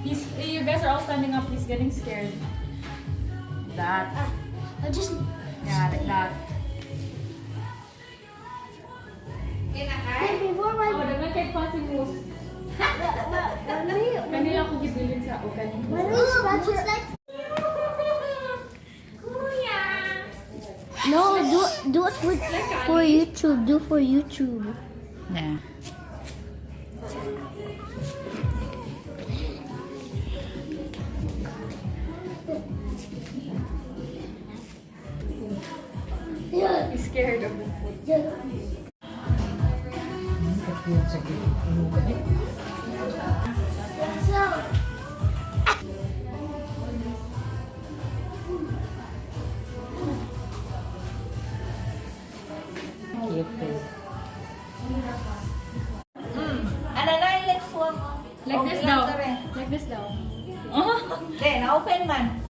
You guys are all standing up. He's getting scared. That. I just Yeah, like that. Wait, before my Oh, daghan kay pa si Moose. when we Kanila ko gibilin sa o kanin. When we scratch your Kuya. No, do it for YouTube. Do for YouTube. Yeah. Yeah. He's scared of the foot. Yeah. So. Cute eh. Ano na yung next one? Like this Okay daw. lang, sir, eh. Like this daw. Then, open man.